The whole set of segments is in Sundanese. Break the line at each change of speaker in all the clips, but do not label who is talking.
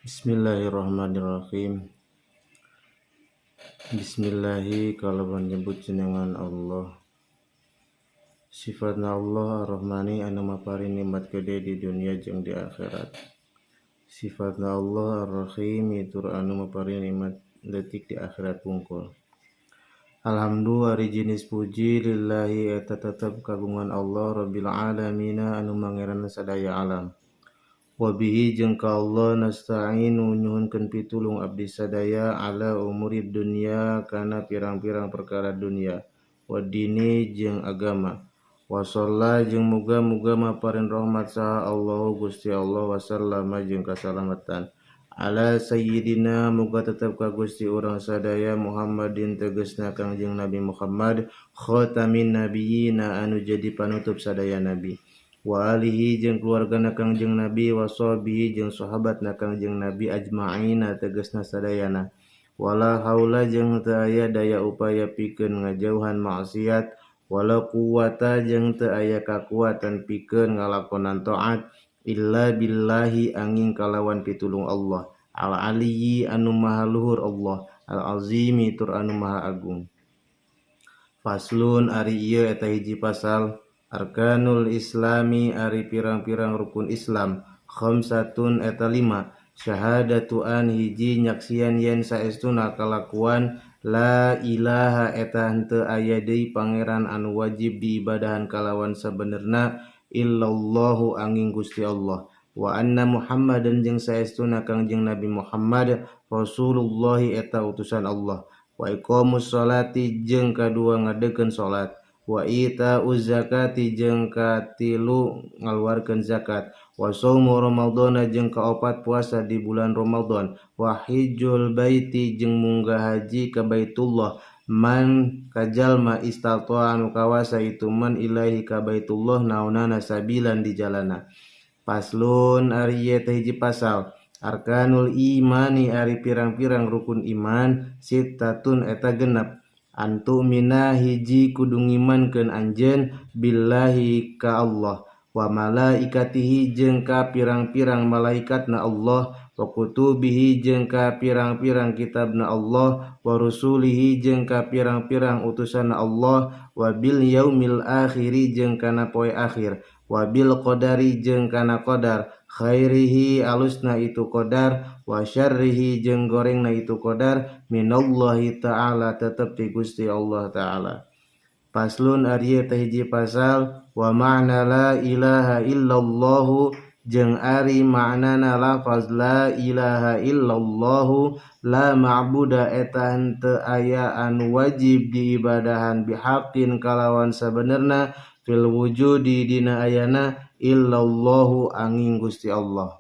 Bismillahirrahmanirrahim. Bismillahi kalawan nyebut jenengan Allah. Sifatna Allah Ar-Rahmani anu maparin nikmat gede di dunia jeung di akhirat. Sifatna Allah Ar-Rahim tur anu maparin nikmat leutik di akhirat wungkul. Alhamdulillah ari jinis puji lillahi eta tetep kagungan Allah Rabbil alamina anu mangeran sadaya alam. Wabihi jeung ka Allah nasta'inu nyuhunkeun pitulung abdi sadaya ala umurid dunya kana pirang-pirang perkara dunya wadini jeung agama. Wa shalla jeung muga-muga maparin rahmat saha Allahu Gusti Allah wa sallama jeung kasalamatan ala sayyidina muga tetep ka Gusti urang sadaya Muhammadin tegasna Kangjeng Nabi Muhammad khatamin nabiyina anu jadi panutup sadaya nabi. Wa alihi jeung keluargana Kangjeng Nabi wa sahbihi jeung sahabatna Kangjeng Nabi ajma'ina tegasna sadayana. Wala haula jeung teu aya daya upaya pikeun ngajauhan maksiat wala quwata jeung teu aya kakuatan pikeun ngalakonan taat illa billahi angin kalawan pitulung Allah al aliyyi anu maha luhur Allah al azimi tur anu maha agung. Faslun ari ieu eta hiji pasal Arkanul Islami ari pirang-pirang rukun Islam khamsatun eta 5 syahadatu an hiji nyaksian yen saestuna kalakuan la ilaha eta henteu aya deui pangeran anu wajib diibadahan kalawan sabenerna illallahu angin Gusti Allah wa anna Muhammadan jeung saestuna Kangjeng Nabi Muhammad Rasulullahi eta utusan Allah wa iqamus sholati jeung kadua ngadekeun salat wa ita'uz zakati jeung katilu ngaluarkeun zakat wa shaumu ramadhana jeung kaopat puasa di bulan Ramadan wa hijjul baiti jeung munggah haji ka Baitullah man kajalma istata'a anu kawasa itu man ilahi ka Baitullah naonana sabilan di jalana. Paslun ari ieu teh hiji pasal Arkanul imani ari pirang-pirang rukun iman sittatun eta genep antu mina hiji kudu ngimankeun anjeun billahi ka Allah wa malaikatihi jeung ka pirang-pirang malaikatna Allah wa kutubihi jeung ka pirang-pirang kitabna Allah wa rusulihi jeung ka pirang-pirang utusanna Allah wa bil yaumil akhiri jeung kana poe akhir wa bil qadari jeung kana qadar khairihi alusna itu qadar wa syarrihi jeung gorengna itu qadar minallahi ta'ala tetep ti Gusti Allah ta'ala. Paslun ari teh hiji pasal wa ma'na la ilaha illallahu jeung ari ma'nana lafaz la ilaha illallahu la ma'buda eta henteu aya anu wajib diibadahan bihaqqin kalawan sabenerna fil wujudi dina ayana illallahu angin Gusti Allah.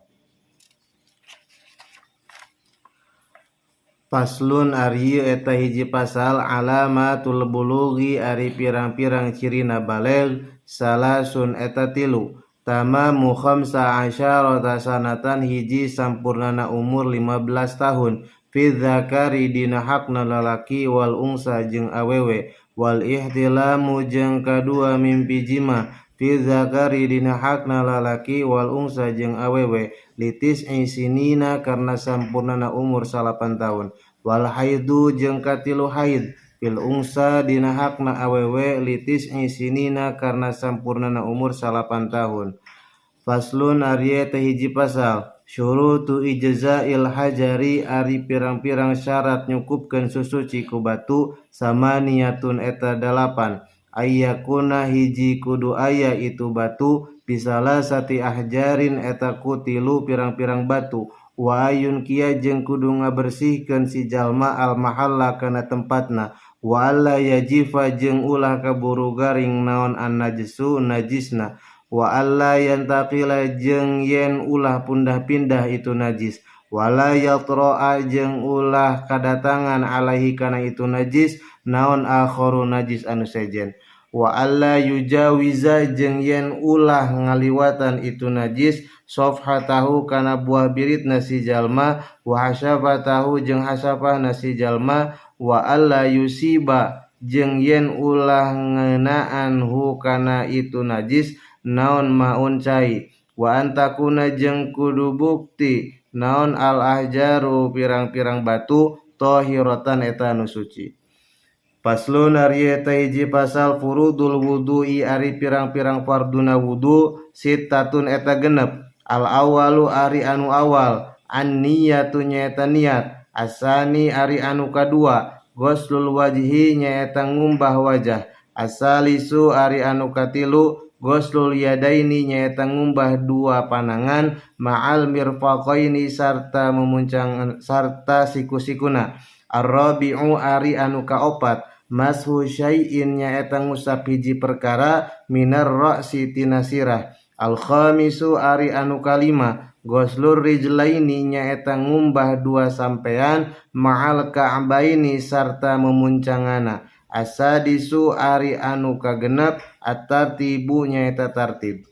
Paslun ari eta hiji pasal alamatul bulughi ari pirang-pirang cirina baligh salasun eta tilu tamamu khamsa asyarata sanatan hiji sampurnana umur 15 tahun fi dzakari dina hakna lalaki wal unsa jeung awewe wal ihtilamu jeung kadua mimpi jima fi dzakari dina hakna lalaki wal unsa jeung awewe litis sinina karena sampurnana umur 8 tahun wal haidu jeung katilu haid fil unsa dina hakna awewe litis sinina karena sampurnana umur 8 tahun. Faslun ari teh hiji pasal syurutu ijza'il hajari ari pirang-pirang syarat nyukupkeun susuci ku batu samaniyatun eta 8 ayyakuna hiji kudu aya itu batu bisalasati ahjarin eta ku tilu pirang-pirang batu wa ayun kia jeung kudu ngabersihkeun si jalma al mahalla kana tempatna wa alla yajifa jeung ulah kaburu garing naon an najsu najisna wa alla yantaqila jeung yen ulah pundah-pindah itu najis wala yatra'a jeung ulah kadatangan alaihi kana itu najis naon akharu najis anu sejen wa alla yujawiza jeung yen ulah ngaliwatan itu najis safhatahu kana buah biritna si jalma wa hasyafatahu jeung hasyafahna si jalma wa alla yusiba jeung yen ulah ngeunaan hu kana itu najis naon maun cai Wa antakuna jeung kudu bukti naon al ahjaru pirang-pirang batu tahiratan eta anu suci. Paslon ari eta hiji pasal furudul wudu'i ari pirang-pirang farduna wudu sitatun eta genep. Al awalu ari anu awal an niyatu nyaeta niat. Asani ari anu kadua ghuslul wajhi nyaeta ngumbah wajah. Asalisu ari anu katilu ghuslul yadaini nyaeta ngumbah dua panangan ma'al mirfaqaini sarta memuncang sarta siku-sikuna. Arrabi'u ari anu kaopat mashu syai'in nyaeta ngusap hiji perkara minar ra'si tina sirah. Al khamisu ari anu kalima ghuslur rijlaini nyaeta ngumbah dua sampean ma'al ka'baini sarta memuncangana. Asadisu ari anu kagenep at-tartibu nyaeta tartib.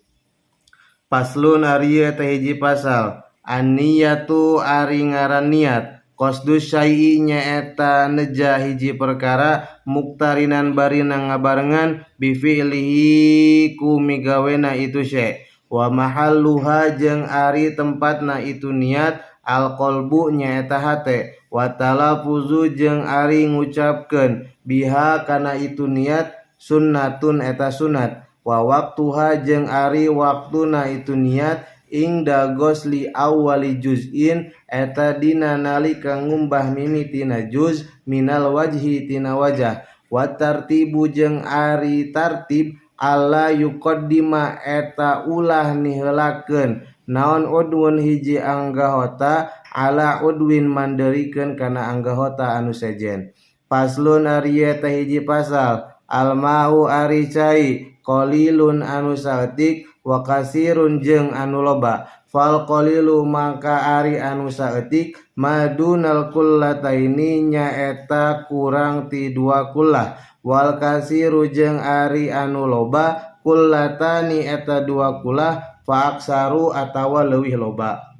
Paslon ari eta hiji pasal an-niyatu ari ngaran niat. Qasdu syai'i nyaeta neja hiji perkara muktarinan barina ngabarengan bi fi'lihi ku migawena itu syai'. Wa mahalluha jeung ari tempatna itu niat al qalbu nyaeta hate. Wa talaffuzu jeung ari ngucapkeun biha kana itu niat sunnatun eta sunat. Wa waqtuha jeung ari waktuna itu niat ingda ghusli awwali juz'in eta dina nalika ngumbah mimitina juz minal wajhi tina wajah. Wa tartibu jeung ari tartib alla yuqaddima eta ulah niheulakeun naon udwun hiji anggahota ala udwin manderikeun kana anggahota anu sejen. Paslon ari eta hiji pasal almau ari cai qalilun anu saeutik wa kasirun jeung anu loba. Fal qalilu mangka ari anu saeutik madunal kullataini nyaeta kurang ti dua kullah. Wal kasiru jeung ari anu loba kullatani eta dua kullah fa aksaru atawa leuwih loba.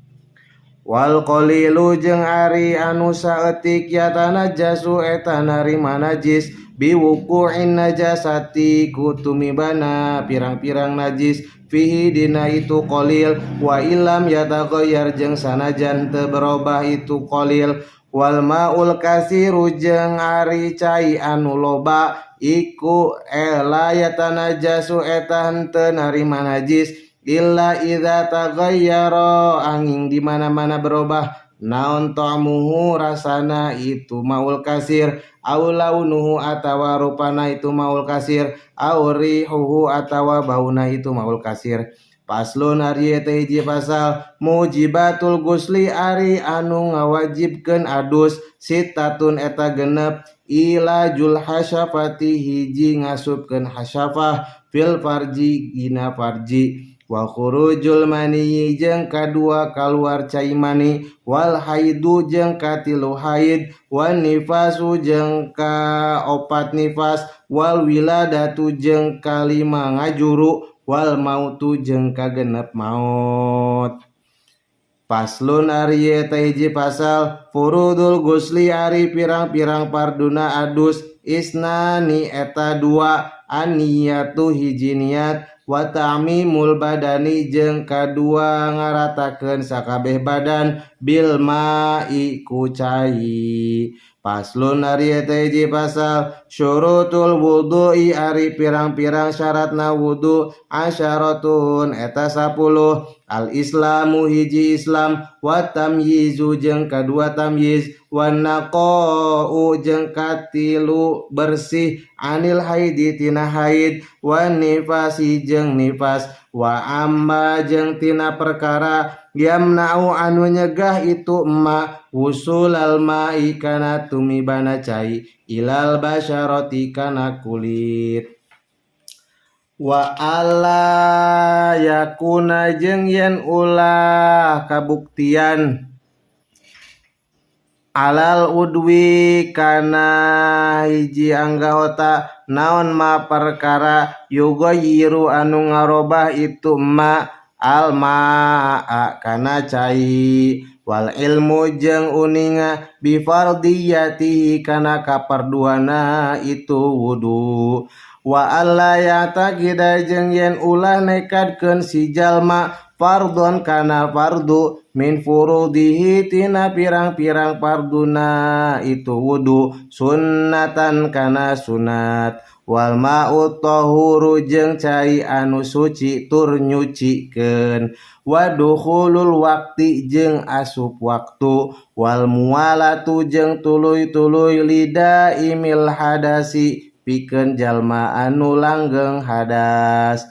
Wal qalilu jeung ari anu saeutik yatanajasu eta narima najis biwuqu'in najasati kutumibana pirang-pirang najis fihi dina itu qalil wa illam yataghayyar jeung sanajan teu berubah itu qalil. Wal maul kasiru jeung ari cai anu loba iku la yatanajasu eta henteu narima najis illa idza taghayyara angin di mana-mana berubah naon ta'muhu rasana itu maul kasir au launuhu atawa rupana itu maul kasir au rihuhu atawa bauna itu maul kasir. Paslon ari eta hiji pasal mujibatul gusli ari anu ngawajibkeun adus sitatun eta genep ilajul hasyafati hiji ngasupkeun hasyafah fil farji dina farji. Wa khurujul mani jeung kadua kaluar cai mani wal haidu jeung katilu haid wan nifasu jeung kaopat nifas wal wiladatu jeung kalima ngajuru wal mautu jeung kagenep maut. Paslon ari eta hiji pasal furudul gusli ari pirang-pirang parduna adus isnani eta dua aniyatu hiji niat wa ta'mimul badani jeung kadua ngaratakeun sakabeh badan bil ma'i ku cai. Paslon ari eta hiji pasal syurutul wudu'i ari pirang-pirang syaratna wudu asyaratun eta 10. Al islamu hiji Islam wa tamyizu jeung kadua tamyiz wa naqa'u jeung katilu bersih anil haidi tina haid wa nifasi jeung nifas wa amma jeung tina perkara yamna'u anu nyegah itu emma wusulal ma'i kana tumibana cai ilal basyarati kana kulit. Wa alla yakuna jeung yen ulah kabuktian alal udwi kana hiji anggahota naon ma perkara yughayyiru anu ngarobah itu ma al ma'a kana cai wal ilmu jeung uninga bi fardiyatihi kana kaparduana itu wudu. Wa alla ya'taqida jeung yen ulah nekadkeun si jalma Fardhon kana fardu min furudihi tina pirang-pirang farduna itu wudu sunnatan kana sunat wal ma'u tahuru jeung cai anu suci tur nyucikeun wa dukhulul waqti jeung asup waktu wal muwalatu jeung tuluy-tuluy lidaimil hadasi pikeun jalma anu langgeng hadas.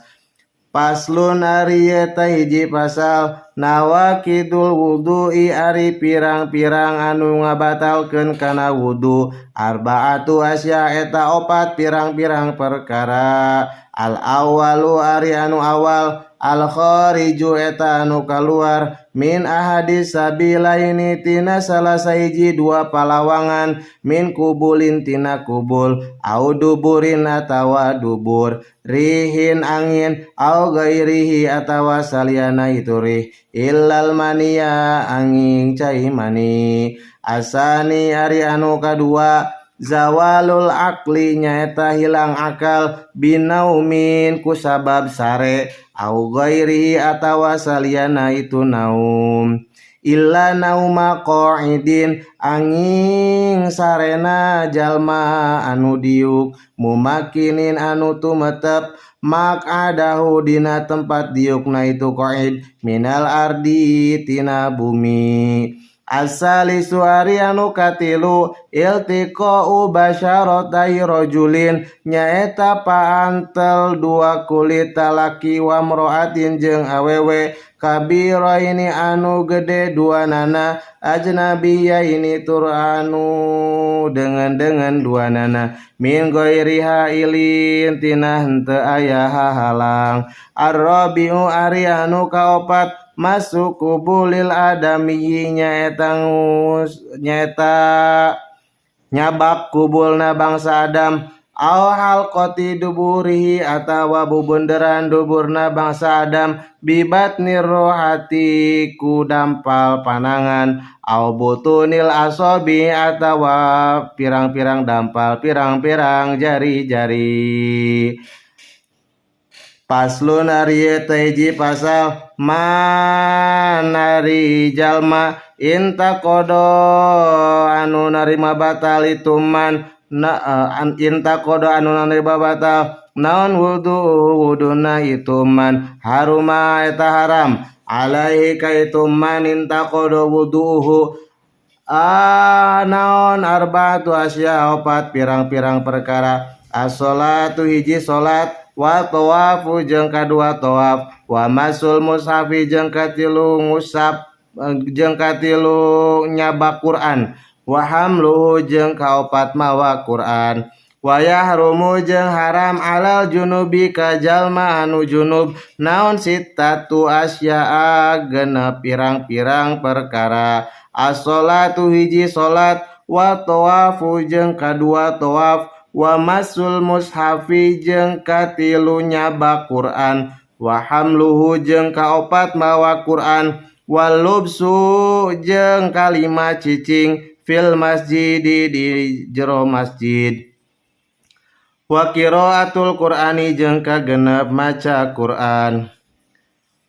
Paslon ari eta hiji pasal nawakidul wudu'i ari pirang-pirang anu ngabatalkeun kana wudu arbaatu asya eta opat pirang-pirang perkara al awalu ari anu awal al khariju eta anu kaluar min ahadis sabilaini tina salah sahiji dua palawangan min kubulin tina kubul au duburin atawa dubur rihin angin au gairihi atawa saliyana itu rih illal mania angin cai mani asani ari anu kadua zawalul akli nyaeta hilang akal binaumin kusabab sare au ghairihi atawa saliyana itu naum illa nauma qa'idin angin sarena jalma anu diuk mumakinin anu tumetep maq'adahu dina tempat diukna itu qa'id minal ardi tina bumi. Asalisu ari anu katilu iltiqa'u basyaratai rajulin nyaeta paantel dua kulit talaki wa mro'atin jeung awewe kabiraini anu gede dua nana ajnabiyaini tur anu dengan dua nana min ghairi hailin tina henteu aya hahalang. Arrabi'u ari anu kaopat masuk kubulil adami nyaeta nyaeta nyabak kubulna bangsa Adam au halqati duburihi atawa bubunderan duburna bangsa Adam bibatnir rohati ku dampal panangan au butunil asobi atawa pirang-pirang dampal pirang-pirang jari-jari. Paslon ari eta hiji pasal manari jalma intaqada anu narima batal itu man na intaqada anu narima batal naon wudu wuduna itu man haruma eta haram alaihi ka itu man intaqada wuduhu naon arbaatu asya opat pirang-pirang perkara as-sholatu hiji salat wa tawafu jeung kadua tawaf wa masul mushafi jeung katilu ngusap jeung katilu nyabak Quran wa hamluhu jeung kaopat mawa Quran wa yahrumu jeung haram alal junubi ka jalma anu junub naon sittatu asya'a genep pirang-pirang perkara as-sholatu hiji salat wa tawafu jeung kadua tawaf wa masul mushafi jeung katilu nyabak Quran wa hamluhu jeung kaopat mawa Quran wal lubsu jeung kalima cicing fil masjidi di jero masjid wa qiraatul Qur'ani jeung kagenep maca Quran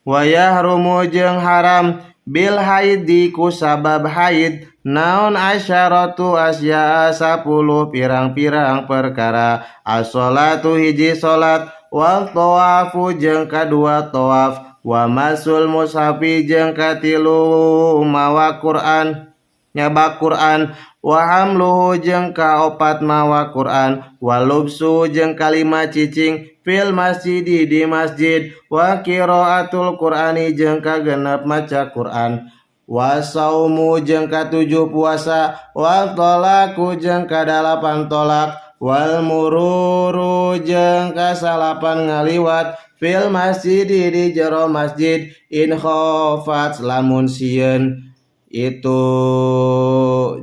wa yahrumu jeung haram bil haidi ku sabab haid naon asyaratu asya 10 pirang-pirang perkara as-sholatu hiji salat wal tawafu jeung kadua tawaf wa masul mushafi jeung katilu mawa Quran nyabak Quran wa hamluhu jeung kaopat mawa Quran wa lubsu jeung kalima cicing fil masjidi di masjid wa qiraatul Qur'ani jeung kagenep maca Quran wa saumu jeung katujuh puasa wal talaku jeung kadalapan tolak wal mururu jeung kasalapan ngaliwat fil masjidi di jero masjid in khafat lamun sieun itu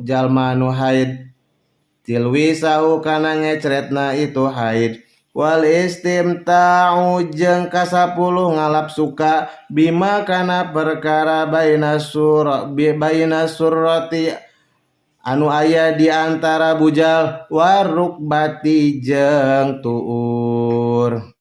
jalma nu haid tilwisahu kana ngecretna itu haid wal istimta'u jeung kasapuluh ngalap suka bima kana perkara baina surati anu aya di antara bujal warukbati jeung tuur.